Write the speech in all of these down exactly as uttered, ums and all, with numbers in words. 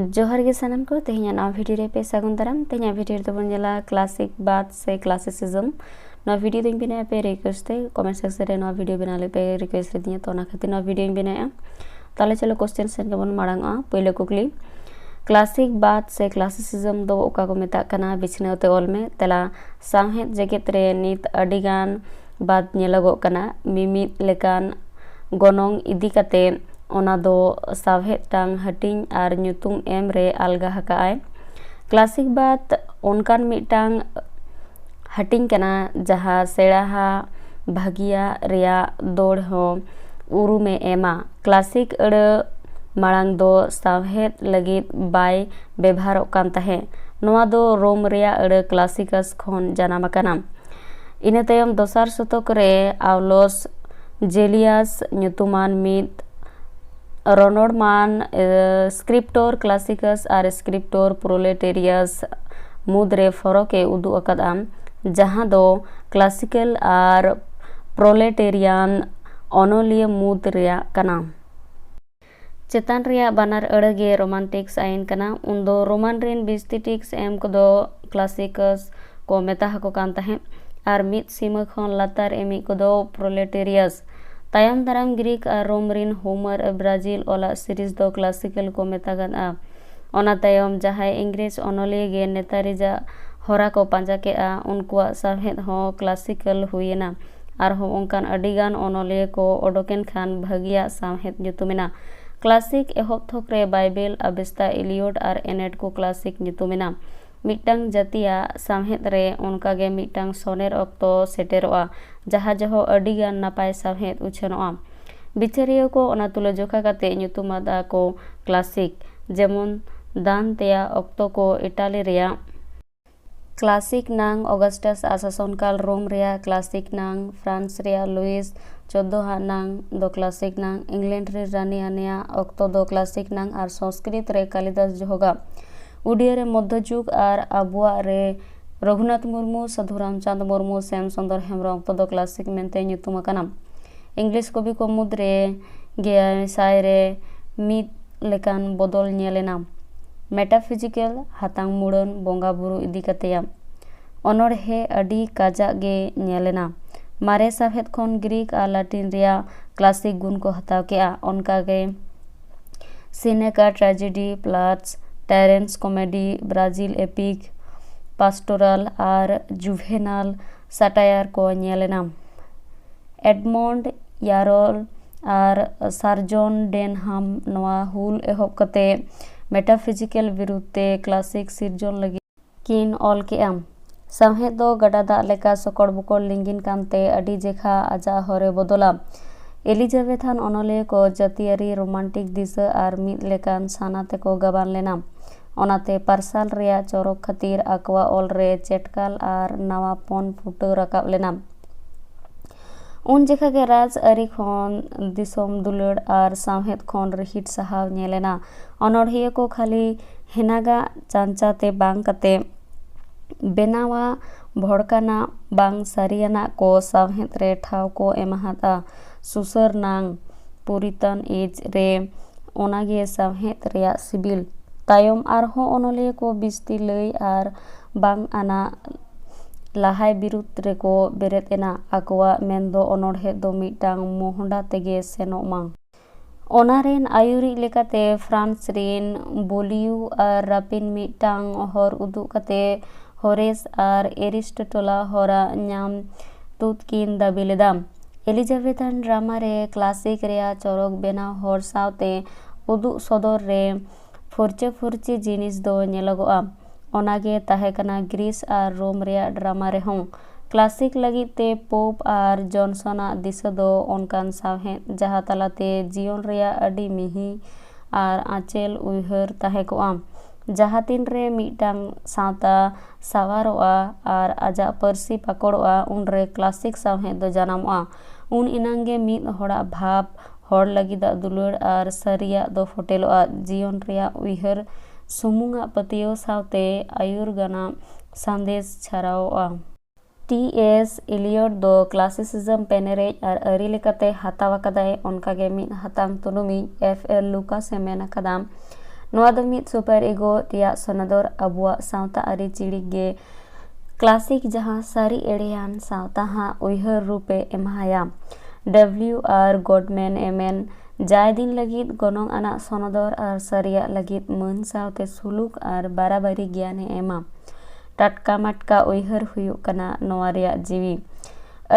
ᱡᱚᱦᱟᱨ ᱜᱮ ᱥᱟᱱᱟᱢ ᱠᱚ, ᱛᱮᱦᱮᱧᱟᱜ ᱱᱚᱣᱟ ᱵᱷᱤᱰᱤᱭᱳ ᱨᱮ ᱯᱮ ᱥᱟᱹᱜᱩᱱ ᱫᱟᱨᱟᱢ᱾ ᱛᱮᱦᱮᱧᱟᱜ ᱵᱷᱤᱰᱤᱭᱳ ᱨᱮᱫᱚ ᱵᱚᱱ ᱧᱮᱞᱟ ᱠᱞᱟᱥᱤᱠ ᱵᱟᱫ ᱥᱮ ᱠᱞᱟᱥᱤᱥᱤᱡᱚᱢ᱾ ᱱᱚᱣᱟ ᱵᱷᱤᱰᱤᱭᱳ ᱫᱚᱧ ᱵᱮᱱᱟᱣᱮᱫ ᱯᱮ ᱨᱤᱠᱣᱮᱥᱴ ᱛᱮ, ᱠᱚᱢᱮᱱᱴ ᱥᱮᱠᱥᱚᱱ ᱨᱮ ᱱᱚᱣᱟ ᱵᱷᱤᱰᱤᱭᱳ ᱵᱮᱱᱟᱣ ᱞᱟᱹᱜᱤᱫ ᱯᱮ ᱨᱤᱠᱣᱮᱥᱴ ᱞᱤᱫᱤᱧᱟ, ᱛᱚ ᱚᱱᱟ ᱠᱷᱟᱹᱛᱤᱨ ᱱᱚᱣᱟ ᱵᱷᱤᱰᱤᱭᱳᱧ ᱵᱮᱱᱟᱣᱮᱫᱼᱟ᱾ ᱛᱟᱦᱚᱞᱮ ᱪᱚᱞᱚ ᱠᱚᱥᱪᱮᱱ ᱥᱮᱫ ᱜᱮᱵᱚᱱ ᱢᱟᱲᱟᱝᱚᱜᱼᱟ᱾ ᱯᱳᱭᱞᱳ ᱠᱩᱠᱞᱤ, ᱠᱞᱟᱥᱤᱠ ᱵᱟᱫ ᱥᱮ ᱠᱞᱟᱥᱤᱥᱤᱡᱚᱢ ᱫᱚ ᱚᱠᱟ ᱠᱚ ᱢᱮᱛᱟᱜ ᱠᱟᱱᱟ? ᱵᱤᱪᱷᱱᱟᱹᱣ ᱛᱮ ᱚᱞ ᱢᱮ᱾ ᱛᱮᱞᱟ, ᱥᱟᱶᱦᱮᱫ ᱡᱮᱜᱮᱛ ᱨᱮ ᱱᱤᱛ ᱟᱹᱰᱤᱜᱟᱱ ᱵᱟᱫ ᱧᱮᱞᱚᱜᱚᱜ ᱠᱟᱱᱟ᱾ ᱢᱤᱢᱤᱫ ᱞᱮᱠᱟᱱ ᱜᱚᱱᱚᱝ ᱤᱫᱤ ᱠᱟᱛᱮ ᱚᱱᱟ ᱫᱚ ᱥᱟᱶᱦᱮᱫ ᱴᱟᱝ ᱦᱟᱹᱴᱤᱧ ᱟᱨ ᱧᱩᱛᱩᱢ ᱮᱢ ᱨᱮ ᱟᱞᱜᱟ ᱟᱠᱟᱫᱼᱟᱭ᱾ ᱠᱞᱟᱥᱤᱠ ᱵᱟᱫ ᱚᱱᱠᱟᱱ ᱢᱤᱫᱴᱟᱝ ᱦᱟᱹᱴᱤᱧ ᱠᱟᱱᱟ, ᱡᱟᱦᱟᱸ ᱥᱮᱬᱟᱦᱟ ᱵᱷᱟᱹᱜᱤᱭᱟᱜ ᱨᱮᱭᱟᱜ ᱫᱚᱲ ᱦᱚᱸ ᱩᱨᱩᱢᱮ ᱮᱢᱟ᱾ ᱠᱞᱟᱥᱤᱠ ᱟᱹᱲᱟᱹ ᱢᱟᱲᱟᱝ ᱫᱚ ᱥᱟᱶᱦᱮᱫ ᱞᱟᱹᱜᱤᱫ ᱵᱟᱭ ᱵᱮᱵᱷᱟᱨᱚᱜ ᱠᱟᱱ ᱛᱟᱦᱮᱸ᱾ ᱱᱚᱣᱟ ᱫᱚ ᱨᱳᱢ ᱨᱮᱭᱟᱜ ᱟᱹᱲᱟᱹ ᱠᱞᱟᱥᱤᱠᱟᱥ ᱠᱷᱚᱱ ᱡᱟᱱᱟᱢ ᱟᱠᱟᱱᱟ᱾ ᱤᱱᱟᱹ ᱛᱟᱭᱚᱢ ᱫᱚᱥᱟᱨ ᱥᱚᱛᱚᱠ ᱨᱮ ᱟᱣᱞᱚᱥ ᱡᱮᱞᱤᱭᱟᱥ ᱧᱩᱛᱩᱢᱟᱱ ᱢᱤᱫ ᱨᱚᱱᱚᱲᱢᱟᱱ, ᱮ, ᱥᱠᱨᱤᱯᱴᱚᱨ ᱠᱞᱟᱥᱤᱠᱟᱥ ᱟᱨ ᱥᱠᱨᱤᱯᱴᱚᱨ ᱯᱨᱳᱞᱮᱴᱮᱨᱤᱭᱟᱥ ᱢᱩᱫᱽᱨᱮ ᱯᱷᱚᱨᱚᱠ ᱮ ᱩᱫᱩᱜ ᱟᱠᱟᱫᱼᱟ, ᱡᱟᱦᱟᱸ ᱫᱚ ᱠᱞᱟᱥᱤᱠᱟᱞ ᱟᱨ ᱯᱨᱳᱞᱮᱴᱮᱨᱤᱭᱟᱱ ᱚᱱᱚᱞᱤᱭᱟᱹ ᱢᱩᱫᱽ ᱨᱮᱭᱟᱜ ᱠᱟᱱᱟ᱾ ᱪᱮᱛᱟᱱ ᱨᱮᱭᱟᱜ ᱵᱟᱱᱟᱨ ᱟᱹᱲᱟᱹ ᱜᱮ ᱨᱳᱢᱟᱱᱴᱤᱠᱥ ᱟᱭᱤᱱ ᱠᱟᱱᱟ᱾ ᱩᱱᱫᱚ ᱨᱳᱢᱟᱱ ᱨᱤᱱ ᱵᱤᱥᱛᱤᱴᱤᱠᱥ ᱮᱢ ᱠᱚᱫᱚ ᱠᱞᱟᱥᱤᱠᱟᱥ ᱠᱚ ᱢᱮᱛᱟ ᱟᱠᱚ ᱠᱟᱱ ᱛᱟᱦᱮᱸᱫ, ᱟᱨ ᱢᱤᱫ ᱥᱤᱢᱟᱹ ᱠᱷᱚᱱ ᱞᱟᱛᱟᱨ ᱮᱢᱤᱡ ᱠᱚᱫᱚ ᱯᱨᱳᱞᱮᱴᱮᱨᱤᱭᱟᱥ᱾ ᱛᱟᱭᱚᱢ ᱫᱟᱨᱟᱢ ᱜᱨᱤᱠ ᱟᱨ ᱨᱳᱢ ᱨᱤᱱ ᱦᱳᱢᱟᱨ ᱟᱨ ᱵᱨᱟᱡᱤᱞ ᱚᱞᱟᱜ ᱥᱤᱨᱤᱡᱽ ᱫᱚ ᱠᱞᱟᱥᱤᱠᱟᱞ ᱠᱚ ᱢᱮᱛᱟᱜᱟᱫᱼᱟ᱾ ᱚᱱᱟ ᱛᱟᱭᱚᱢ ᱡᱟᱦᱟᱸᱭ ᱤᱝᱨᱮᱡᱽ ᱚᱱᱚᱞᱤᱭᱟᱹ ᱜᱮ ᱱᱮᱛᱟᱨᱤᱡᱟᱜ ᱦᱚᱨᱟ ᱠᱚ ᱯᱟᱸᱡᱟ ᱠᱮᱫᱼᱟ, ᱩᱱᱠᱩᱣᱟᱜ ᱥᱟᱶᱦᱮᱫ ᱦᱚᱸ ᱠᱞᱟᱥᱤᱠᱟᱞ ᱦᱩᱭᱮᱱᱟ᱾ ᱟᱨᱦᱚᱸ ᱚᱱᱠᱟᱱ ᱟᱹᱰᱤᱜᱟᱱ ᱚᱱᱚᱞᱤᱭᱟᱹ ᱠᱚ ᱚᱰᱚᱠᱮᱱ ᱠᱷᱟᱱ ᱵᱷᱟᱹᱜᱤᱭᱟᱜ ᱥᱟᱶᱦᱮᱫ ᱧᱩᱛᱩᱢᱮᱱᱟ᱾ ᱠᱞᱟᱥᱤᱠ ᱮᱦᱚᱵ ᱛᱷᱚᱠ ᱨᱮ ᱵᱟᱭᱵᱮᱞ, ᱟᱵᱮᱥᱛᱟ, ᱤᱞᱤᱭᱚᱰ ᱟᱨ ᱮᱱᱮᱴ ᱠᱚ ᱠᱞᱟᱥᱤᱠ ᱧᱩᱛᱩᱢᱮᱱᱟ᱾ ᱢᱤᱫᱴᱟᱝ ᱡᱟᱹᱛᱤᱭᱟᱜ ᱥᱟᱶᱦᱮᱫ ᱨᱮ ᱚᱱᱠᱟᱜᱮ ᱢᱤᱫᱴᱟᱝ ᱥᱚᱱᱮᱨ ᱚᱠᱛᱚ ᱥᱮᱴᱮᱨᱚᱜᱼᱟ, ᱡᱟᱦᱟᱸ ᱡᱚᱦᱚᱜ ᱟᱹᱰᱤᱜᱟᱱ ᱱᱟᱯᱟᱭ ᱥᱟᱶᱦᱮᱫ ᱩᱪᱷᱟᱹᱱᱚᱜᱼᱟ᱾ ᱵᱤᱪᱟᱹᱨᱤᱭᱟᱹ ᱠᱚ ᱚᱱᱟ ᱛᱩᱞᱟᱹᱡᱚᱠᱷᱟ ᱠᱟᱛᱮ ᱧᱩᱛᱩᱢ ᱟᱫᱟ ᱠᱚ ᱠᱞᱟᱥᱤᱠ, ᱡᱮᱢᱚᱱ ᱫᱟᱱᱛᱮᱭᱟᱜ ᱚᱠᱛᱚ ᱠᱚ ᱤᱴᱟᱞᱤ ᱨᱮᱭᱟᱜ ᱠᱞᱟᱥᱤᱠ ᱱᱟᱝ, ᱚᱜᱟᱥᱴᱟᱥ ᱟᱜ ᱥᱟᱥᱚᱱᱠᱟᱞ ᱨᱳᱢ ᱨᱮᱭᱟᱜ ᱠᱞᱟᱥᱤᱠ ᱱᱟᱝ, ᱯᱷᱨᱟᱱᱥ ᱨᱮᱭᱟᱜ ᱞᱩᱭᱤᱥ ᱪᱳᱫᱫᱳ ᱦᱟᱜ ᱱᱟᱝ ᱫᱚ ᱠᱞᱟᱥᱤᱠ ᱱᱟᱝ, ᱤᱝᱞᱮᱱᱰ ᱨᱮ ᱨᱟᱱᱤ ᱟᱱᱮᱭᱟᱜ ᱚᱠᱛᱚ ᱫᱚ ᱠᱞᱟᱥᱤᱠ ᱱᱟᱝ, ᱟᱨ ᱥᱚᱝᱥᱠᱨᱤᱛ ᱨᱮ ᱠᱟᱞᱤᱫᱟᱥ ᱡᱚᱦᱚᱜᱟᱜ ᱩᱰᱤᱭᱟ ᱨᱮ ᱢᱚᱫᱽᱫᱷᱚ ᱡᱩᱜᱽ, ᱟᱨ ᱟᱵᱚᱣᱟᱜ ᱨᱮ ᱨᱚᱜᱷᱩᱱᱟᱛᱷ ᱢᱩᱨᱢᱩ, ᱥᱟᱹᱫᱷᱩ ᱨᱟᱢᱪᱟᱸᱫᱽ ᱢᱩᱨᱢᱩ, ᱥᱮᱢ ᱥᱩᱱᱫᱚᱨ ᱦᱮᱢᱵᱨᱚᱢ ᱚᱠᱛᱚ ᱫᱚ ᱠᱞᱟᱥᱤᱠ ᱢᱮᱱᱛᱮ ᱧᱩᱛᱩᱢ ᱟᱠᱟᱱᱟ᱾ ᱤᱝᱞᱤᱥ ᱠᱚᱵᱤ ᱠᱚ ᱢᱩᱫᱽᱨᱮ ᱜᱮᱭᱟᱭ ᱥᱟᱭ ᱨᱮ ᱢᱤᱫ ᱞᱮᱠᱟᱱ ᱵᱚᱫᱚᱞ ᱧᱮᱞ ᱮᱱᱟ᱾ metaphysical ᱦᱟᱛᱟᱝ ᱢᱩᱲᱟᱹᱱ ᱵᱚᱸᱜᱟ ᱵᱩᱨᱩ ᱤᱫᱤ ᱠᱟᱛᱮᱭᱟ ᱚᱱᱚᱬᱦᱮ ᱟᱹᱰᱤ ᱠᱟᱡᱟᱜ ᱜᱮ ᱧᱮᱞ ᱮᱱᱟ᱾ ᱢᱟᱨᱮ ᱥᱟᱶᱦᱮᱫ ᱠᱷᱚᱱ ᱜᱨᱤᱠ ᱟᱨ ᱞᱟᱴᱤᱱ ᱨᱮᱭᱟᱜ classic ᱜᱩᱱ ᱠᱚ ᱦᱟᱛᱟᱣ ᱠᱮᱜᱼᱟ᱾ ᱚᱱᱠᱟᱜᱮ Seneca tragedy, Plato's Terence comedy, Brazil epic, pastoral ᱟᱨ juvenile satire ᱠᱚ ᱧᱮᱞ ᱮᱱᱟ᱾ Edmund Husserl ᱟᱨ Sir John Denham ᱱᱚᱣᱟ ᱦᱩᱞ ᱮᱦᱚᱵ ᱠᱟᱛᱮ metaphysical ᱵᱤᱨᱩᱫᱷ ᱛᱮ classic ᱥᱤᱨᱡᱚᱱ ᱞᱟᱹᱜᱤᱫ ᱠᱤᱱ ᱚᱞ ᱠᱮᱜᱼᱟ᱾ ᱥᱟᱶᱦᱮᱫ ᱫᱚ ᱜᱟᱰᱟ ᱫᱟᱜ ᱞᱮᱠᱟ ᱥᱚᱠᱚᱲ ᱵᱚᱠᱚᱲ ᱞᱤᱸᱜᱤᱱ ᱠᱟᱱᱛᱮ ᱟᱹᱰᱤ ᱡᱮᱠᱷᱟ ᱟᱡᱟᱜ ᱦᱚᱨᱮ ᱵᱚᱫᱚᱞᱟ᱾ ᱮᱞᱤᱡᱟᱵᱮᱛᱷᱟᱱ ᱚᱱᱚᱞᱤᱭᱟᱹ ᱠᱚ ᱡᱟᱹᱛᱤᱭᱟᱹᱨᱤ romantic ᱫᱤᱥᱟᱹ ᱟᱨ ᱢᱤᱫ ᱞᱮᱠᱟᱱ ᱥᱟᱱᱟ ᱛᱮᱠᱚ ᱜᱟᱵᱟᱱ ᱞᱮᱱᱟ᱾ ᱚᱱᱟᱛᱮ ᱯᱟᱨᱥᱟᱞ ᱨᱮᱭᱟᱜ ᱪᱚᱨᱚᱠ ᱠᱷᱟᱹᱛᱤᱨ ᱟᱠᱚᱣᱟᱜ ᱚᱞ ᱨᱮ ᱪᱮᱴᱠᱟᱞ ᱟᱨ ᱱᱟᱣᱟᱯᱚᱱ ᱯᱷᱩᱴᱟᱹᱣ ᱨᱟᱠᱟᱵ ᱞᱮᱱᱟ᱾ ᱩᱱ ᱡᱚᱠᱷᱟ ᱜᱮ ᱨᱟᱡᱽ ᱟᱹᱨᱤ ᱠᱷᱚᱱ ᱫᱤᱥᱚᱢ ᱫᱩᱞᱟᱹᱲ ᱟᱨ ᱥᱟᱶᱦᱮᱫ ᱠᱷᱚᱱ ᱨᱤᱦᱤᱴ ᱥᱟᱦᱟᱣ ᱧᱮᱞ ᱮᱱᱟ᱾ ᱚᱱᱚᱬᱦᱤᱭᱟᱹ ᱠᱚ ᱠᱷᱟᱹᱞᱤ ᱦᱮᱱᱟᱜᱟᱜ ᱪᱟᱧᱪᱟ ᱛᱮ ᱵᱟᱝ ᱠᱟᱛᱮ ᱵᱮᱱᱟᱣᱟ ᱵᱷᱚᱲᱠᱟᱱᱟᱜ ᱵᱟᱝ ᱥᱟᱹᱨᱤᱭᱟᱱᱟᱜ ᱠᱚ ᱥᱟᱶᱦᱮᱫ ᱨᱮ ᱴᱷᱟᱶ ᱠᱚ ᱮᱢᱟᱦᱟᱫᱼᱟ᱾ ᱥᱩᱥᱟᱹᱨ ᱱᱟᱝ ᱯᱩᱨᱤᱛᱟᱱ ᱮᱡᱽ ᱨᱮ ᱚᱱᱟᱜᱮ ᱥᱟᱶᱦᱮᱫ ᱨᱮᱭᱟᱜ ᱥᱤᱵᱤᱞ᱾ ᱛᱟᱭᱚᱢ ᱟᱨᱦᱚᱸ ᱚᱱᱚᱞᱤᱭᱟᱹ ᱠᱚ ᱵᱤᱥᱛᱤ ᱞᱟᱹᱭ ᱟᱨ ᱵᱟᱝ ᱟᱱᱟᱜ ᱞᱟᱦᱟᱭ ᱵᱤᱨᱩᱫᱷ ᱨᱮᱠᱚ ᱵᱮᱨᱮᱫ ᱮᱱᱟ᱾ ᱟᱠᱚᱣᱟᱜ ᱢᱮᱱ ᱫᱚ ᱚᱱᱚᱬᱦᱮ ᱫᱚ ᱢᱤᱫᱴᱟᱝ ᱢᱚᱦᱰᱟ ᱛᱮᱜᱮ ᱥᱮᱱᱚᱜ ᱢᱟ᱾ ᱚᱱᱟ ᱨᱮᱱ ᱟᱹᱭᱩᱨᱤᱡ ᱞᱮᱠᱟᱛᱮ ᱯᱷᱨᱟᱱᱥ ᱨᱮᱱ ᱵᱳᱞᱤᱭᱩ ᱟᱨ ᱨᱟᱯᱤᱱ ᱢᱤᱫᱴᱟᱝ ᱦᱚᱨ ᱩᱫᱩᱜ ᱠᱟᱛᱮ ᱦᱳᱨᱮᱥ ᱟᱨ ᱮᱨᱤᱥᱴᱳᱴᱚᱞᱟᱜ ᱦᱚᱨᱟ ᱧᱟᱢ ᱛᱩᱫ ᱠᱤᱱ ᱫᱟᱹᱵᱤ ᱞᱮᱫᱟ᱾ ᱮᱞᱤᱡᱟᱵᱮᱛᱷᱟᱱ ᱰᱨᱟᱢᱟ ᱨᱮ classic ᱨᱮᱭᱟᱜ ᱪᱚᱨᱚᱠ ᱵᱮᱱᱟᱣ ᱦᱚᱲ ᱥᱟᱶᱛᱮ ᱩᱫᱩᱜ ᱥᱚᱫᱚᱨ ᱨᱮ ᱯᱷᱩᱨᱪᱟᱹ ᱯᱷᱩᱨᱪᱤ ᱡᱤᱱᱤᱥ ᱫᱚ ᱧᱮᱞᱚᱜᱚᱜᱼᱟ᱾ ᱚᱱᱟᱜᱮ ᱛᱟᱦᱮᱸ ᱠᱟᱱᱟ ᱜᱨᱤᱥ ᱟᱨ ᱨᱳᱢ ᱨᱮᱭᱟᱜ ᱰᱨᱟᱢᱟ ᱨᱮᱦᱚᱸ᱾ classic ᱞᱟᱹᱜᱤᱫ ᱛᱮ ᱯᱳᱯ ᱟᱨ ᱡᱚᱱᱥᱚᱱᱟᱜ ᱫᱤᱥᱟᱹ ᱫᱚ ᱚᱱᱠᱟᱱ ᱥᱟᱶᱦᱮᱫ ᱡᱟᱦᱟᱸ ᱛᱟᱞᱟᱛᱮ ᱡᱤᱭᱚᱱ ᱨᱮᱭᱟᱜ ᱟᱹᱰᱤ ᱢᱤᱦᱤ ᱟᱨ ᱟᱸᱪᱮᱞ ᱩᱭᱦᱟᱹᱨ ᱛᱟᱦᱮᱸ ᱠᱚᱜᱼᱟ᱾ ᱡᱟᱦᱟᱸ ᱛᱤᱱ ᱨᱮ ᱢᱤᱫᱴᱟᱝ ᱥᱟᱶᱛᱟ ᱥᱟᱶᱟᱨᱚᱜᱼᱟ ᱟᱨ ᱟᱡᱟᱜ ᱯᱟᱹᱨᱥᱤ ᱯᱟᱠᱚᱲᱚᱜᱼᱟ, ᱩᱱᱨᱮ classic ᱥᱟᱶᱦᱮᱫ ᱫᱚ ᱡᱟᱱᱟᱢᱚᱜᱼᱟ᱾ ᱩᱱ ᱮᱱᱟᱝ ᱜᱮ ᱢᱤᱫ ᱦᱚᱲᱟᱜ ᱵᱷᱟᱵᱽ, ᱦᱚᱲ ᱞᱟᱹᱜᱤᱫᱟᱜ ᱫᱩᱞᱟᱹᱲ ᱟᱨ ᱥᱟᱹᱨᱤᱭᱟᱜ ᱫᱚ ᱯᱷᱚᱴᱮᱞᱚᱜᱼᱟ᱾ ᱡᱤᱭᱚᱱ ᱨᱮᱭᱟᱜ ᱩᱭᱦᱟᱹᱨ ᱥᱩᱢᱩᱝᱟᱜ ᱯᱟᱹᱛᱭᱟᱹᱣ ᱥᱟᱶᱛᱮ ᱟᱹᱭᱩᱨ ᱜᱟᱱᱟᱜ ᱥᱟᱸᱫᱮᱥ ᱪᱷᱟᱨᱟᱣᱚᱜᱼᱟ᱾ ᱴᱤ ᱮᱥ ᱤᱞᱤᱭᱚᱴ ᱫᱚ classicism ᱯᱮᱱᱮᱨᱮᱡ ᱟᱨ ᱟᱹᱨᱤ ᱞᱮᱠᱟᱛᱮ ᱦᱟᱛᱟᱣ ᱟᱠᱟᱫᱟᱭ᱾ ᱚᱱᱠᱟᱜᱮ ᱢᱤᱫ ᱦᱟᱛᱟᱝ ᱛᱩᱱᱩᱢᱤᱡ ᱮᱯᱷ ᱮᱞ ᱞᱩᱠᱟᱥ ᱮ ᱢᱮᱱ ᱟᱠᱟᱫᱟ, ᱱᱚᱣᱟ ᱫᱚ ᱢᱤᱫ super ego ᱨᱮᱭᱟᱜ ᱥᱚᱱᱚᱫᱚᱨ ᱟᱵᱚᱣᱟᱜ ᱥᱟᱶᱛᱟ ᱟᱹᱨᱤᱪᱟᱹᱞᱤ ᱜᱮ classic, ᱡᱟᱦᱟᱸ ᱥᱟᱹᱨᱤ ᱮᱲᱮᱭᱟᱱ ᱥᱟᱶᱛᱟ ᱦᱟᱜ ᱩᱭᱦᱟᱹᱨ ᱨᱩᱯ ᱮ ᱮᱢᱟᱭᱟ᱾ W R Godman ᱮ ᱢᱮᱱ, ᱡᱟᱭ ᱫᱤᱱ ᱞᱟᱹᱜᱤᱫ ᱜᱚᱱᱚᱝ ᱟᱱᱟᱜ ᱥᱚᱱᱚᱫᱚᱨ ᱟᱨ ᱥᱟᱹᱨᱤᱭᱟᱜ ᱞᱟᱹᱜᱤᱫ ᱢᱟᱹᱱ ᱥᱟᱶᱛᱮ ᱥᱩᱞᱩᱠ ᱟᱨ ᱵᱟᱨᱟᱵᱟᱨᱤ ᱜᱮᱭᱟᱱ ᱮ ᱮᱢᱟ᱾ ᱴᱟᱴᱠᱟ ᱢᱟᱴᱠᱟ ᱩᱭᱦᱟᱹᱨ ᱦᱩᱭᱩᱜ ᱠᱟᱱᱟ ᱱᱚᱣᱟ ᱨᱮᱭᱟᱜ ᱡᱤᱣᱤ᱾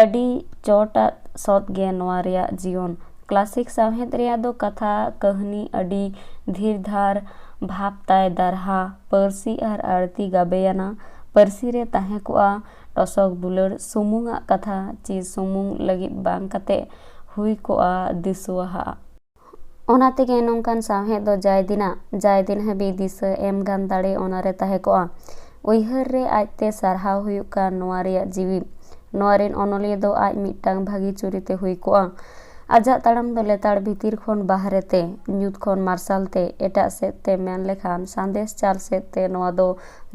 ᱟᱹᱰᱤ ᱪᱚᱴᱟᱜ ᱥᱚᱛ ᱜᱮ ᱱᱚᱣᱟ ᱨᱮᱭᱟᱜ ᱡᱤᱭᱚᱱ᱾ Classic ᱥᱟᱶᱦᱮᱫ ᱨᱮᱭᱟᱜ ᱫᱚ ᱠᱟᱛᱷᱟ, ᱠᱟᱹᱦᱱᱤ ᱟᱹᱰᱤ ᱫᱷᱤᱨ ᱫᱷᱟᱨ, ᱵᱷᱟᱵᱽ ᱛᱟᱭ ᱫᱟᱨᱦᱟ, ᱯᱟᱹᱨᱥᱤ ᱟᱨ ᱟᱹᱲᱛᱤ ᱜᱟᱵᱮᱭᱟᱱᱟ ᱯᱟᱹᱨᱥᱤ ᱨᱮ ᱛᱟᱦᱮᱸ ᱠᱚᱜᱼᱟ᱾ ᱴᱚᱥᱚᱠ ᱫᱩᱞᱟᱹᱲ ᱥᱩᱢᱩᱝ ᱟᱜ ᱠᱟᱛᱷᱟ ᱪᱮ ᱥᱩᱢᱩᱝ ᱞᱟᱹᱜᱤᱫ ᱵᱟᱝ ᱠᱟᱛᱮ ᱦᱩᱭ ᱠᱚᱜᱼᱟ ᱫᱤᱥᱩᱣᱟᱦᱟᱜ᱾ ᱚᱱᱟ ᱛᱮᱜᱮ ᱱᱚᱝᱠᱟᱱ ᱥᱟᱶᱦᱮᱫ ᱫᱚ ᱡᱟᱭ ᱫᱤᱱᱟᱜ, ᱡᱟᱭ ᱫᱤᱱ ᱦᱟᱹᱵᱤᱡ ᱫᱤᱥᱟᱹ ᱮᱢ ᱜᱟᱱ ᱫᱟᱲᱮ ᱚᱱᱟ ᱨᱮ ᱛᱟᱦᱮᱸ ᱠᱚᱜᱼᱟ᱾ ᱩᱭᱦᱟᱹᱨ ᱨᱮ ᱟᱡᱛᱮ ᱥᱟᱨᱦᱟᱣ ᱦᱩᱭᱩᱜ ᱠᱟᱱ ᱱᱚᱣᱟ ᱨᱮᱭᱟᱜ ᱡᱤᱣᱤ᱾ ᱱᱚᱣᱟ ᱨᱮᱱ ᱚᱱᱚᱞᱤᱭᱟᱹ ᱫᱚ ᱟᱡ ᱢᱤᱫᱴᱟᱝ ᱵᱷᱟᱹᱜᱤ ᱪᱩᱨᱤᱛᱮ ᱦᱩᱭ ᱠᱚᱜᱼᱟ᱾ ᱟᱡᱟᱜ ᱛᱟᱲᱟᱢ ᱫᱚ ᱞᱮᱛᱟᱲ ᱵᱷᱤᱛᱤᱨ ᱠᱷᱚᱱ ᱵᱟᱦᱨᱮ ᱛᱮ, ᱧᱩᱛ ᱠᱷᱚᱱ ᱢᱟᱨᱥᱟᱞ ᱛᱮ, ᱮᱴᱟᱜ ᱥᱮᱫ ᱛᱮ ᱢᱮᱱ ᱞᱮᱠᱷᱟᱱ ᱥᱟᱸᱫᱮᱥ ᱪᱟᱞ ᱥᱮᱫ ᱛᱮ, ᱱᱚᱣᱟ ᱫᱚ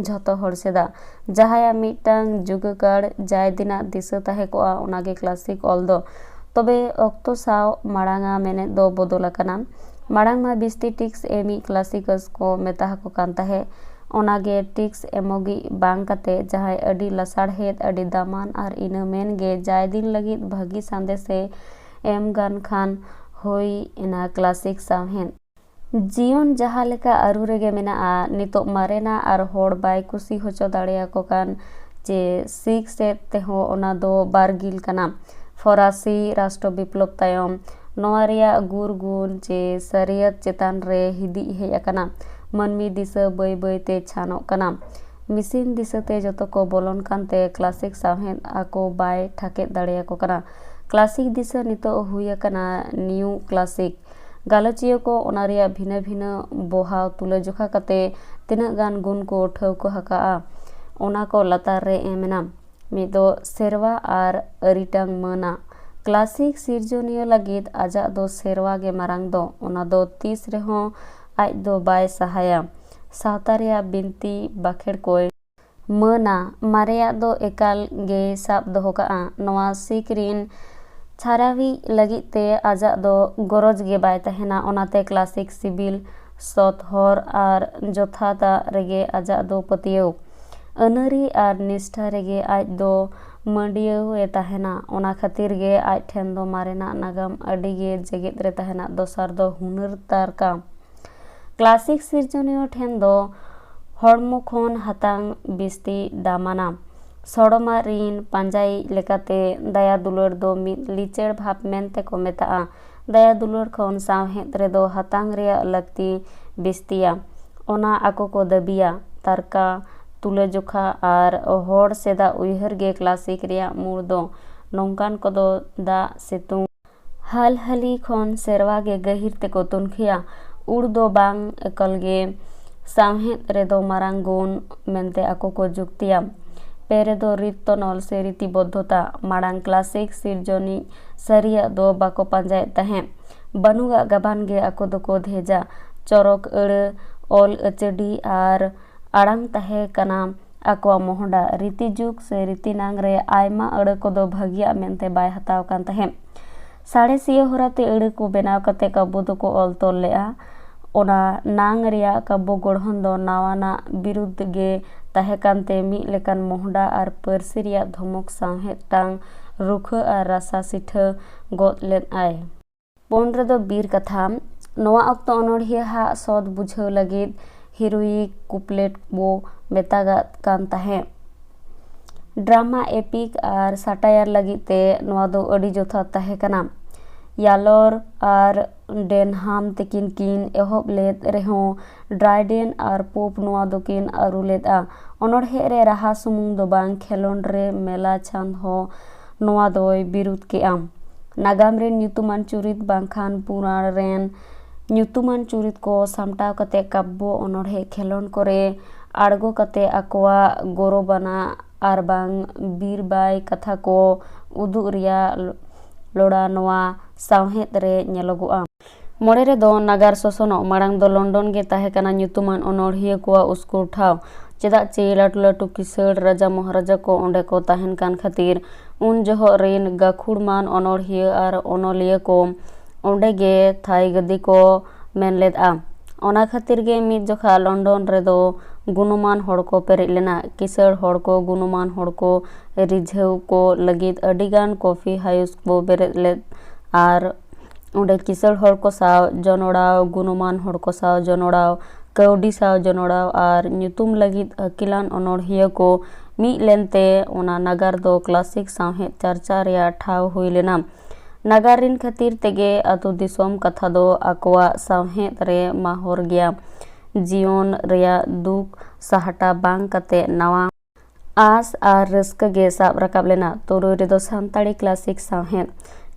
ᱡᱷᱚᱛᱚ ᱦᱚᱲ ᱥᱮᱫᱟᱜ᱾ ᱡᱟᱦᱟᱸᱭᱟᱜ ᱢᱤᱫᱴᱟᱝ ᱡᱩᱜᱟᱹᱠᱟᱲ ᱡᱟᱭ ᱫᱤᱱᱟᱜ ᱫᱤᱥᱟᱹ ᱛᱟᱦᱮᱸ ᱠᱚᱜᱼᱟ, ᱚᱱᱟᱜᱮ classic ᱚᱞ ᱫᱚ᱾ ᱛᱚᱵᱮ ᱚᱠᱛᱚ ᱥᱟᱶ ᱢᱟᱲᱟᱝᱟ ᱢᱮᱱᱮᱫ ᱫᱚ ᱵᱚᱫᱚᱞ ᱟᱠᱟᱱᱟ᱾ ᱢᱟᱲᱟᱝ ᱢᱟ ᱵᱤᱥᱛᱤ ᱴᱤᱠᱥ ᱮᱢᱤᱡ classicers ᱠᱚ ᱢᱮᱛᱟ ᱟᱠᱚ ᱠᱟᱱ ᱛᱟᱦᱮᱸᱫ᱾ ᱚᱱᱟᱜᱮ ᱴᱤᱠᱥ ᱮᱢᱚᱜᱤᱡ ᱵᱟᱝ ᱠᱟᱛᱮ ᱡᱟᱦᱟᱸᱭ ᱟᱹᱰᱤ ᱞᱟᱥᱟᱲᱦᱮᱫ, ᱟᱹᱰᱤ ᱫᱟᱢᱟᱱ ᱟᱨ ᱤᱱᱟᱹ ᱢᱮᱱ ᱜᱮ ᱡᱟᱭ ᱫᱤᱱ ᱞᱟᱹᱜᱤᱫ ᱵᱷᱟᱹᱜᱤ ᱥᱟᱸᱫᱮᱥᱮ ᱮᱢ ᱜᱟᱱ ᱠᱷᱟᱱ ᱦᱩᱭ ᱮᱱᱟ classic ᱥᱟᱶᱦᱮᱫ᱾ ᱡᱤᱭᱚᱱ ᱡᱟᱦᱟᱸ ᱞᱮᱠᱟ ᱟᱹᱨᱩ ᱨᱮᱜᱮ ᱢᱮᱱᱟᱜᱼᱟ, ᱱᱤᱛᱚᱜ ᱢᱟᱨᱮᱱᱟ ᱟᱨ ᱦᱚᱲ ᱵᱟᱭ ᱠᱩᱥᱤ ᱦᱚᱪᱚ ᱫᱟᱲᱮᱭᱟᱠᱚ ᱠᱟᱱ ᱪᱮ ᱥᱤᱠ ᱥᱮᱫ ᱛᱮᱦᱚᱸ ᱚᱱᱟ ᱫᱚ ᱵᱟᱨᱜᱤᱞ ᱠᱟᱱᱟ᱾ ᱯᱷᱚᱨᱟᱥᱤ ᱨᱟᱥᱴᱨᱚ ᱵᱤᱯᱞᱚᱵ ᱛᱟᱭᱚᱢ ᱱᱚᱣᱟ ᱨᱮᱭᱟᱜ ᱜᱩᱨ ᱜᱩᱱ ᱪᱮ ᱥᱟᱹᱨᱤᱭᱟᱹᱛ ᱪᱮᱛᱟᱱ ᱨᱮ ᱦᱤᱫᱤᱡ ᱦᱮᱡ ᱟᱠᱟᱱᱟ᱾ ᱢᱟᱹᱱᱢᱤ ᱫᱤᱥᱟᱹ ᱵᱟᱹᱭ ᱵᱟᱹᱭ ᱛᱮ ᱪᱷᱟᱱᱚᱜ ᱠᱟᱱᱟ᱾ ᱢᱤᱥᱤᱱ ᱫᱤᱥᱟᱹᱛᱮ ᱡᱚᱛᱚ ᱠᱚ ᱵᱚᱞᱚᱱ ᱠᱟᱱᱛᱮ classic ᱥᱟᱶᱦᱮᱫ ᱟᱠᱚ ᱵᱟᱭ ᱴᱷᱟᱠᱮᱫ ᱫᱟᱲᱮᱭᱟᱠᱚ ᱠᱟᱱᱟ᱾ classic ᱫᱤᱥᱟᱹ ᱱᱤᱛᱚᱜ ᱦᱩᱭ ᱟᱠᱟᱱᱟ new classic᱾ ᱜᱟᱞᱚᱪᱤᱭᱟᱹ ᱠᱚ ᱚᱱᱟ ᱨᱮᱭᱟᱜ ᱵᱷᱤᱱᱟᱹ ᱵᱷᱤᱱᱟᱹ ᱵᱚᱦᱟᱣ ᱛᱩᱞᱟᱹᱡᱚᱠᱷᱟ ᱠᱟᱛᱮ ᱛᱤᱱᱟᱹᱜ ᱜᱟᱱ ᱜᱩᱱ ᱠᱚ ᱴᱷᱟᱹᱣᱠᱟᱹ ᱟᱠᱟᱜᱼᱟ, ᱚᱱᱟ ᱠᱚ ᱞᱟᱛᱟᱨ ᱨᱮ ᱮᱢ ᱮᱱᱟ᱾ ᱢᱤᱫ ᱫᱚ ᱥᱮᱨᱣᱟ ᱟᱨ ᱟᱹᱨᱤᱴᱟᱝ ᱢᱟᱹᱱᱟ᱾ classic ᱥᱤᱨᱡᱚᱱᱤᱭᱟᱹ ᱞᱟᱹᱜᱤᱫ ᱟᱡᱟᱜ ᱫᱚ ᱥᱮᱨᱣᱟ ᱜᱮ ᱢᱟᱨᱟᱝ ᱫᱚ, ᱚᱱᱟ ᱫᱚ ᱛᱤᱥ ᱨᱮᱦᱚᱸ ᱟᱡ ᱫᱚ ᱵᱟᱭ ᱥᱟᱦᱟᱭᱟ᱾ ᱥᱟᱶᱛᱟ ᱨᱮᱭᱟᱜ ᱵᱤᱱᱛᱤ ᱵᱟᱠᱷᱮᱲ ᱠᱚᱭ ᱢᱟᱹᱱᱟ᱾ ᱢᱟᱨᱮᱭᱟᱜ ᱫᱚ ᱮᱠᱟᱞ ᱜᱮᱭ ᱥᱟᱵ ᱫᱚᱦᱚ ᱠᱟᱜᱼᱟ᱾ ᱱᱚᱣᱟ ᱥᱤᱠ ᱨᱤᱱ ᱪᱷᱟᱨᱟᱣᱤᱡ ᱞᱟᱹᱜᱤᱫ ᱛᱮ ᱟᱡᱟᱜ ᱫᱚ ᱜᱚᱨᱚᱡᱽ ᱜᱮ ᱵᱟᱭ ᱛᱟᱦᱮᱱᱟ᱾ ᱚᱱᱟᱛᱮ classic ᱥᱤᱵᱤᱞ ᱥᱚᱛ ᱦᱚᱨ ᱟᱨ ᱡᱚᱛᱷᱟᱛᱟᱜ ᱨᱮᱜᱮ ᱟᱡᱟᱜ ᱫᱚ ᱯᱟᱹᱛᱭᱟᱹᱣ᱾ ᱟᱹᱱᱟᱹᱨᱤ ᱟᱨ ᱱᱤᱥᱴᱷᱟ ᱨᱮᱜᱮ ᱟᱡ ᱫᱚ ᱢᱟᱹᱰᱤᱭᱟᱹᱣ ᱮ ᱛᱟᱦᱮᱱᱟ᱾ ᱚᱱᱟ ᱠᱷᱟᱹᱛᱤᱨ ᱜᱮ ᱟᱡ ᱴᱷᱮᱱ ᱫᱚ ᱢᱟᱨᱮᱱᱟᱜ ᱱᱟᱜᱟᱢ ᱟᱹᱰᱤ ᱜᱮ ᱡᱮᱜᱮᱫ ᱨᱮ ᱛᱟᱦᱮᱱᱟ᱾ ᱫᱚᱥᱟᱨ ᱫᱚ ᱦᱩᱱᱟᱹᱨ ᱛᱟᱨᱠᱟ᱾ ᱠᱞᱟᱥᱤᱠ ᱥᱤᱨᱡᱚᱱᱤᱭᱟᱹ ᱴᱷᱮᱱ ᱫᱚ ᱦᱚᱲᱢᱚ ᱠᱷᱚᱱ ᱦᱟᱛᱟᱝ ᱵᱤᱥᱛᱤ ᱫᱟᱢᱟᱱᱟ᱾ ᱥᱚᱲᱚᱢᱟᱜ ᱨᱤᱱ ᱯᱟᱸᱡᱟᱭᱤᱡ ᱞᱮᱠᱟᱛᱮ ᱫᱟᱭᱟ ᱫᱩᱞᱟᱹᱲ ᱫᱚ ᱢᱤᱫ ᱞᱤᱪᱟᱹᱲ ᱵᱷᱟᱵᱽ ᱢᱮᱱᱛᱮ ᱠᱚ ᱢᱮᱛᱟᱜᱼᱟ᱾ ᱫᱟᱭᱟ ᱫᱩᱞᱟᱹᱲ ᱠᱷᱚᱱ ᱥᱟᱶᱦᱮᱫ ᱨᱮᱫᱚ ᱦᱟᱛᱟᱝ ᱨᱮᱭᱟᱜ ᱞᱟᱹᱠᱛᱤ ᱵᱤᱥᱛᱤᱭᱟ, ᱚᱱᱟ ᱟᱠᱚ ᱠᱚ ᱫᱟᱹᱵᱤᱭᱟ᱾ ᱛᱟᱨᱠᱟ, ᱛᱩᱞᱟᱹᱡᱚᱠᱷᱟ ᱟᱨ ᱦᱚᱲ ᱥᱮᱫᱟᱜ ᱩᱭᱦᱟᱹᱨ ᱜᱮ ᱠᱞᱟᱥᱤᱠ ᱨᱮᱭᱟᱜ ᱢᱩᱲ ᱫᱚ᱾ ᱱᱚᱝᱠᱟᱱ ᱠᱚᱫᱚ ᱫᱟᱜ, ᱥᱤᱛᱩᱝ, ᱦᱟᱞᱦᱟᱞᱤ ᱠᱷᱚᱱ ᱥᱮᱨᱣᱟ ᱜᱮ ᱜᱟᱹᱦᱤᱨ ᱛᱮᱠᱚ ᱛᱩᱱᱠᱷᱤᱭᱟ᱾ ᱩᱲ ᱫᱚ ᱵᱟᱝ ᱮᱠᱟᱞ ᱜᱮ ᱥᱟᱶᱦᱮᱫ ᱨᱮᱫᱚ ᱢᱟᱨᱟᱝ ᱜᱩᱱ ᱢᱮᱱᱛᱮ ᱟᱠᱚ ᱠᱚ ᱡᱩᱠᱛᱤᱭᱟ᱾ ᱯᱮ ᱨᱮᱫᱚ ᱨᱤᱛ ᱛᱚᱱᱚᱞ ᱥᱮ ᱨᱤᱛᱤ ᱵᱚᱫᱽᱫᱷᱚᱛᱟ᱾ ᱢᱟᱲᱟᱝ ᱠᱞᱟᱥᱤᱠ ᱥᱤᱨᱡᱚᱱᱤᱡ ᱥᱟᱹᱨᱤᱭᱟᱜ ᱫᱚ ᱵᱟᱠᱚ ᱯᱟᱸᱡᱟᱭᱮᱫ ᱛᱟᱦᱮᱸᱫ᱾ ᱵᱟᱹᱱᱩᱜᱟᱜ ᱜᱟᱵᱟᱱ ᱜᱮ ᱟᱠᱚ ᱫᱚᱠᱚ ᱫᱷᱮᱡᱟ᱾ ᱪᱚᱨᱚᱠ ᱟᱹᱲᱟᱹ, ᱚᱞ ᱟᱹᱪᱟᱹᱰᱤ ᱟᱨ ᱟᱲᱟᱝ ᱛᱟᱦᱮᱸ ᱠᱟᱱᱟ ᱟᱠᱚᱣᱟᱜ ᱢᱚᱦᱰᱟ᱾ ᱨᱤᱛᱤ ᱡᱩᱜᱽ ᱥᱮ ᱨᱤᱛᱤ ᱱᱟᱝ ᱨᱮ ᱟᱭᱢᱟ ᱟᱹᱲᱟᱹ ᱠᱚᱫᱚ ᱵᱷᱟᱹᱜᱤᱭᱟᱜ ᱢᱮᱱᱛᱮ ᱵᱟᱭ ᱦᱟᱛᱟᱣ ᱠᱟᱱ ᱛᱟᱦᱮᱸᱫ᱾ ᱥᱟᱬᱮᱥᱤᱭᱟᱹ ᱦᱚᱨᱟᱛᱮ ᱟᱹᱲᱟᱹ ᱠᱚ ᱵᱮᱱᱟᱣ ᱠᱟᱛᱮ ᱠᱟᱵᱚ ᱫᱚᱠᱚ ᱚᱞ ᱛᱚᱞ ᱞᱮᱫᱼᱟ᱾ ᱚᱱᱟ ᱱᱟᱝ ᱨᱮᱭᱟᱜ ᱠᱟᱵᱚ ᱜᱚᱲᱦᱚᱱ ᱫᱚ ᱱᱟᱣᱟᱱᱟᱜ ᱵᱤᱨᱩᱫᱽ ᱜᱮ ᱛᱟᱦᱮᱸ ᱠᱟᱱᱛᱮ ᱢᱤᱫ ᱞᱮᱠᱟᱱ ᱢᱚᱦᱰᱟ ᱟᱨ ᱯᱟᱹᱨᱥᱤ ᱨᱮᱭᱟᱜ ᱫᱷᱚᱢᱚᱠ ᱥᱟᱶᱦᱮᱫ ᱴᱟᱝ ᱨᱩᱠᱷᱟᱹ ᱟᱨ ᱨᱟᱥᱟ ᱥᱤᱴᱷᱟᱹ ᱜᱚᱫ ᱞᱮᱫ ᱟᱭ᱾ ᱯᱩᱱ ᱨᱮᱫᱚ ᱵᱤᱨ ᱠᱟᱛᱷᱟ᱾ ᱱᱚᱣᱟ ᱚᱠᱛᱚ ᱚᱱᱚᱬᱦᱤᱭᱟᱹ ᱦᱟᱜ ᱥᱚᱛ ᱵᱩᱡᱷᱟᱹᱣ ᱞᱟᱹᱜᱤᱫ heroic couplet ᱵᱚ ᱢᱮᱛᱟᱜᱟᱜ ᱠᱟᱱ ᱛᱟᱦᱮᱸᱫ᱾ ᱰᱨᱟᱢᱟ, ᱮᱯᱤᱠ ᱟᱨ ᱥᱟᱴᱟᱭᱟᱨ ᱞᱟᱹᱜᱤᱫ ᱛᱮ ᱱᱚᱣᱟ ᱫᱚ ᱟᱹᱰᱤ ᱡᱚᱛᱷᱟᱛ ᱛᱟᱦᱮᱸ ᱠᱟᱱᱟ᱾ ᱭᱟᱞᱚᱨ ᱟᱨ ᱰᱮᱱᱦᱟᱢ ᱛᱟᱹᱠᱤᱱ ᱠᱤᱱ ᱮᱦᱚᱵ ᱞᱮᱫ ᱨᱮᱦᱚᱸ, ᱰᱨᱟᱭᱰᱮᱱ ᱟᱨ ᱯᱳᱯ ᱱᱚᱣᱟ ᱫᱚᱠᱤᱱ ᱟᱹᱨᱩ ᱞᱮᱫᱼᱟ᱾ ᱚᱱᱚᱬᱦᱮ ᱨᱮ ᱨᱟᱦᱟ ᱥᱩᱢᱩᱝ ᱫᱚ ᱵᱟᱝ, ᱠᱷᱮᱞᱚᱸᱰ ᱨᱮ ᱢᱮᱞᱟ ᱪᱷᱟᱸᱫᱽ ᱦᱚᱸ ᱱᱚᱣᱟ ᱫᱚᱭ ᱵᱤᱨᱩᱫᱷ ᱠᱮᱫᱼᱟ᱾ ᱱᱟᱜᱟᱢ ᱨᱮᱱ ᱧᱩᱛᱩᱢᱟᱱ ᱪᱩᱨᱤᱛ ᱵᱟᱝᱠᱷᱟᱱ ᱯᱩᱨᱟᱬ ᱨᱮᱱ ᱧᱩᱛᱩᱢᱟᱱ ᱪᱩᱨᱤᱛ ᱠᱚ ᱥᱟᱢᱴᱟᱣ ᱠᱟᱛᱮ ᱠᱟᱵᱵᱚ ᱚᱱᱚᱬᱦᱮ ᱠᱷᱮᱞᱚᱸᱰ ᱠᱚᱨᱮ ᱟᱬᱜᱚ ᱠᱟᱛᱮ ᱟᱠᱚᱣᱟᱜ ᱜᱚᱨᱚᱵᱟᱱᱟᱜ ᱟᱨᱵᱟᱝ ᱵᱤᱨ ᱵᱟᱭ ᱠᱟᱛᱷᱟ ᱠᱚ ᱩᱫᱩᱜ ᱨᱮᱭᱟᱜ ᱞᱚᱲᱟ ᱱᱚᱣᱟ ᱥᱟᱶᱦᱮᱫ ᱨᱮ ᱧᱮᱞᱚᱜᱚᱜᱼᱟ᱾ ᱢᱚᱬᱮ ᱨᱮᱫᱚ ᱱᱟᱜᱟᱨ ᱥᱚᱥᱚᱱᱚᱜ᱾ ᱢᱟᱲᱟᱝ ᱫᱚ ᱞᱚᱱᱰᱚᱱ ᱜᱮ ᱛᱟᱦᱮᱸ ᱠᱟᱱᱟ ᱧᱩᱛᱩᱢᱟᱱ ᱚᱱᱚᱬᱦᱤᱭᱟᱹ ᱠᱚᱣᱟᱜ ᱩᱥᱠᱩᱨ ᱴᱷᱟᱶ᱾ ᱪᱮᱫᱟᱜ ᱪᱮ ᱞᱟᱹᱴᱩ ᱞᱟᱹᱴᱩ ᱠᱤᱥᱟᱹᱬ ᱨᱟᱡᱟ ᱢᱚᱦᱟᱨᱟᱡᱟ ᱠᱚ ᱚᱸᱰᱮ ᱠᱚ ᱛᱟᱦᱮᱱ ᱠᱟᱱ ᱠᱷᱟᱹᱛᱤᱨ ᱩᱱ ᱡᱚᱦᱚᱜ ᱨᱤᱱ ᱜᱟᱹᱠᱷᱩᱲᱢᱟᱱ ᱚᱱᱚᱬᱦᱤᱭᱟᱹ ᱟᱨ ᱚᱱᱚᱞᱤᱭᱟᱹ ᱠᱚ ᱚᱸᱰᱮ ᱜᱮ ᱛᱷᱟᱭ ᱜᱟᱹᱫᱤ ᱠᱚ ᱢᱮᱱ ᱞᱮᱫᱼᱟ᱾ ᱚᱱᱟ ᱠᱷᱟᱹᱛᱤᱨ ᱜᱮ ᱢᱤᱫ ᱡᱚᱠᱷᱟ ᱞᱚᱱᱰᱚᱱ ᱨᱮᱫᱚ ᱜᱩᱱᱚᱢᱟᱱ ᱦᱚᱲ ᱠᱚ ᱯᱮᱨᱮᱡ ᱞᱮᱱᱟ᱾ ᱠᱤᱥᱟᱹᱬ ᱦᱚᱲ ᱠᱚ ᱜᱩᱱᱚᱢᱟᱱ ᱦᱚᱲ ᱠᱚ ᱨᱤᱡᱷᱟᱹᱣ ᱠᱚ ᱞᱟᱹᱜᱤᱫ ᱟᱹᱰᱤ ᱜᱟᱱ coffee house ᱠᱚ ᱵᱮᱨᱮᱫ ᱞᱮᱫ ᱟᱨ ᱚᱸᱰᱮ ᱠᱤᱥᱟᱹᱬ ᱦᱚᱲ ᱠᱚ ᱥᱟᱶ ᱡᱚᱱᱚᱲᱟᱣ, ᱜᱩᱱᱚᱢᱟᱱ ᱦᱚᱲ ᱠᱚ ᱥᱟᱶ ᱡᱚᱱᱚᱲᱟᱣ, ᱠᱟᱹᱣᱰᱤ ᱥᱟᱶ ᱡᱚᱱᱚᱲᱟᱣ ᱟᱨ ᱧᱩᱛᱩᱢ ᱞᱟᱹᱜᱤᱫ ᱟᱹᱠᱤᱞᱟᱱ ᱚᱱᱚᱬᱦᱤᱭᱟᱹ ᱠᱚ ᱢᱤᱫ ᱞᱮᱱᱛᱮ ᱚᱱᱟ ᱱᱟᱜᱟᱨ ᱫᱚ classic ᱥᱟᱶᱦᱮᱫ ᱪᱟᱨᱪᱟ ᱨᱮᱭᱟᱜ ᱴᱷᱟᱶ ᱦᱩᱭ ᱞᱮᱱᱟ᱾ ᱱᱟᱜᱟᱨ ᱨᱤᱱ ᱠᱷᱟᱹᱛᱤᱨ ᱛᱮᱜᱮ ᱟᱹᱛᱩ ᱫᱤᱥᱚᱢ ᱠᱟᱛᱷᱟ ᱫᱚ ᱟᱠᱚᱣᱟᱜ ᱥᱟᱶᱦᱮᱫ ᱨᱮ ᱢᱟᱦᱚᱨ ᱜᱮᱭᱟ᱾ ᱡᱤᱭᱚᱱ ᱨᱮᱭᱟᱜ ᱫᱩᱠ ᱥᱟᱦᱴᱟ ᱵᱟᱝ ᱠᱟᱛᱮ ᱱᱟᱣᱟ ᱟᱸᱥ ᱟᱨ ᱨᱟᱹᱥᱠᱟᱹ ᱜᱮ ᱥᱟᱵ ᱨᱟᱠᱟᱵ ᱞᱮᱱᱟ᱾ ᱛᱩᱨᱩᱭ ᱨᱮᱫᱚ ᱥᱟᱱᱛᱟᱲᱤ classic ᱥᱟᱶᱦᱮᱫ᱾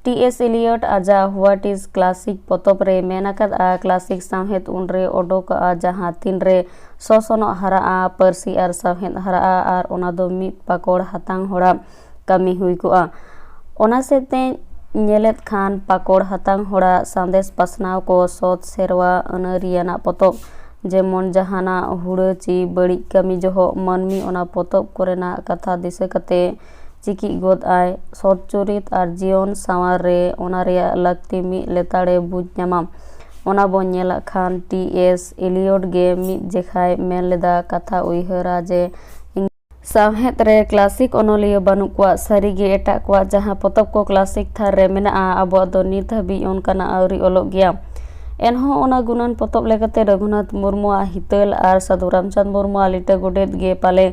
ᱴᱤ ᱮᱥ ᱤᱞᱤᱭᱚᱴ ᱟᱡᱟᱜ What is Classic ᱯᱚᱛᱚᱵ ᱨᱮ ᱢᱮᱱ ᱟᱠᱟᱫᱼᱟ, classic ᱥᱟᱶᱦᱮᱫ ᱩᱱᱨᱮ ᱚᱰᱚᱠᱚᱜᱼᱟ ᱡᱟᱦᱟᱸ ᱛᱤᱱᱨᱮ ᱥᱚᱥᱚᱱᱚᱜ ᱦᱟᱨᱟᱜᱼᱟ, ᱯᱟᱹᱨᱥᱤ ᱟᱨ ᱥᱟᱶᱦᱮᱫ ᱦᱟᱨᱟᱜᱼᱟ ᱟᱨ ᱚᱱᱟ ᱫᱚ ᱢᱤᱫ ᱯᱟᱠᱚᱲ ᱦᱟᱛᱟᱝ ᱦᱚᱲᱟᱜ ᱠᱟᱹᱢᱤ ᱦᱩᱭ ᱠᱚᱜᱼᱟ᱾ ᱚᱱᱟ ᱥᱮᱫ ᱛᱮ ᱧᱮᱞᱮᱫ ᱠᱷᱟᱱ ᱯᱟᱠᱚᱲ ᱦᱟᱛᱟᱝ ᱦᱚᱲᱟᱜ ᱥᱟᱸᱫᱮᱥ ᱯᱟᱥᱱᱟᱣ ᱠᱚ ᱥᱚᱛ ᱥᱮᱨᱣᱟ ᱟᱹᱱᱟᱹᱨᱤᱭᱟᱱᱟᱜ ᱯᱚᱛᱚᱵ, ᱡᱮᱢᱚᱱ ᱡᱟᱦᱟᱱᱟᱜ ᱦᱩᱲᱟᱹ ᱪᱤ ᱵᱟᱹᱲᱤᱡ ᱠᱟᱹᱢᱤ ᱡᱚᱦᱚᱜ ᱢᱟᱹᱱᱢᱤ ᱚᱱᱟ ᱯᱚᱛᱚᱵ ᱠᱚᱨᱮᱱᱟᱜ ᱠᱟᱛᱷᱟ ᱫᱤᱥᱟᱹ ᱠᱟᱛᱮ ᱪᱤᱠᱤᱡ ᱜᱚᱫ ᱟᱭ᱾ ᱥᱚᱛ ᱪᱩᱨᱤᱛ ᱟᱨ ᱡᱤᱭᱚᱱ ᱥᱟᱶᱟᱨ ᱨᱮ ᱚᱱᱟ ᱨᱮᱭᱟᱜ ᱞᱟᱹᱠᱛᱤ ᱢᱤᱫ ᱞᱮᱛᱟᱲᱮ ᱵᱩᱡᱽ ᱧᱟᱢᱟ᱾ ᱚᱱᱟ ᱵᱚᱱ ᱧᱮᱞᱟᱜ ᱠᱷᱟᱱ ᱴᱤ ᱮᱥ ᱤᱞᱤᱭᱚᱴ ᱜᱮ ᱢᱤᱫ ᱡᱮᱠᱷᱟᱭ ᱢᱮᱱ ᱞᱮᱫᱟ, ᱠᱟᱛᱷᱟ ᱩᱭᱦᱟᱹᱨᱟ ᱡᱮ ᱥᱟᱶᱦᱮᱫ ᱨᱮ classic ᱚᱱᱚᱞᱤᱭᱟᱹ ᱵᱟᱹᱱᱩᱜ ᱠᱚᱣᱟ᱾ ᱥᱟᱹᱨᱤᱜᱮ ᱮᱴᱟᱜ ᱠᱚᱣᱟᱜ ᱡᱟᱦᱟᱸ ᱯᱚᱛᱚᱵ ᱠᱚ classic ᱛᱷᱟᱨ ᱨᱮ ᱢᱮᱱᱟᱜᱼᱟ, ᱟᱵᱚᱣᱟᱜ ᱫᱚ ᱱᱤᱛ ᱦᱟᱹᱵᱤᱡ ᱚᱱᱠᱟᱱᱟᱜ ᱟᱹᱣᱨᱤ ᱚᱞᱚᱜ ᱜᱮᱭᱟ᱾ ᱮᱱᱦᱚᱸ ᱚᱱᱟ ᱜᱩᱱᱟᱹᱱ ᱯᱚᱛᱚᱵ ᱞᱮᱠᱟᱛᱮ ᱨᱟᱹᱜᱷᱩᱱᱟᱛᱷ ᱢᱩᱨᱢᱩᱣᱟᱜ ᱦᱤᱛᱟᱹᱞ ᱟᱨ ᱥᱟᱹᱫᱷᱩ ᱨᱟᱢᱪᱟᱸᱫᱽ ᱢᱩᱨᱢᱩᱣᱟᱜ ᱞᱤᱴᱟᱹ ᱜᱚᱰᱮᱛ ᱜᱮ ᱯᱟᱞᱮ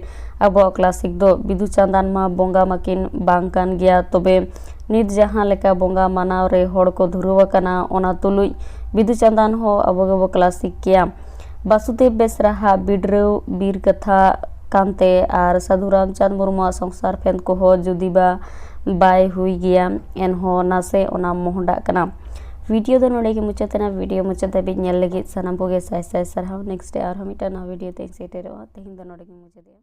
ᱟᱵᱚᱣᱟᱜ classic ᱫᱚ᱾ ᱵᱤᱫᱩ ᱪᱟᱸᱫᱟᱱ ᱢᱟ ᱵᱚᱸᱜᱟ ᱢᱟᱠᱤᱱ ᱵᱟᱝ ᱠᱟᱱ ᱜᱮᱭᱟ, ᱛᱚᱵᱮ ᱱᱤᱛ ᱡᱟᱦᱟᱸ ᱞᱮᱠᱟ ᱵᱚᱸᱜᱟ ᱢᱟᱱᱟᱣ ᱨᱮ ᱦᱚᱲ ᱠᱚ ᱫᱷᱩᱨᱟᱹᱣ ᱟᱠᱟᱱᱟ, ᱚᱱᱟ ᱛᱩᱞᱩᱡ ᱵᱤᱫᱩ ᱪᱟᱸᱫᱟᱱ ᱦᱚᱸ ᱟᱵᱚ ᱜᱮᱵᱚ classic ᱜᱮᱭᱟ᱾ ᱵᱟᱥᱩᱫᱮᱵ ᱵᱮᱥᱨᱟᱦᱟᱜ ᱵᱤᱰᱨᱟᱹᱣ ᱵᱤᱨ ᱠᱟᱛᱷᱟ ᱠᱟᱱᱛᱮ ᱟᱨ ᱥᱟᱹᱫᱷᱩ ᱨᱟᱢᱪᱟᱸᱫᱽ ᱢᱩᱨᱢᱩᱣᱟᱜ ᱥᱚᱝᱥᱟᱨ ᱯᱷᱮᱸᱫᱽ ᱠᱚᱦᱚᱸ ᱡᱩᱫᱤ ᱵᱟ ᱵᱟᱭ ᱦᱩᱭ ᱜᱮᱭᱟ, ᱮᱱᱦᱚᱸ ᱱᱟᱥᱮ ᱚᱱᱟ ᱢᱚᱦᱰᱟᱜ ᱠᱟᱱᱟ᱾ ᱵᱷᱤᱰᱤᱭᱳ ᱫᱚ ᱱᱚᱰᱮ ᱜᱮ ᱢᱩᱪᱟᱹᱫ ᱮᱱᱟ᱾ ᱵᱷᱤᱰᱤᱭᱳ ᱢᱩᱪᱟᱹᱫ ᱫᱷᱟᱹᱵᱤᱡ ᱧᱮᱞ ᱞᱟᱹᱜᱤᱫ ᱥᱟᱱᱟᱢ ᱠᱚᱜᱮ ᱥᱟᱭ ᱥᱟᱭ ᱥᱟᱨᱦᱟᱣ᱾ Next day ᱟᱨᱦᱚᱸ ᱢᱤᱫᱴᱟᱝ ᱱᱟᱣᱟ ᱵᱷᱤᱰᱤᱭᱳ ᱛᱮᱧ ᱥᱮᱴᱮᱨᱚᱜᱼᱟ᱾ ᱛᱮᱦᱮᱧ ᱫᱚ ᱱᱚᱰᱮ ᱜᱮᱧ ᱢᱩᱪᱟᱹᱫᱮᱜᱼᱟ᱾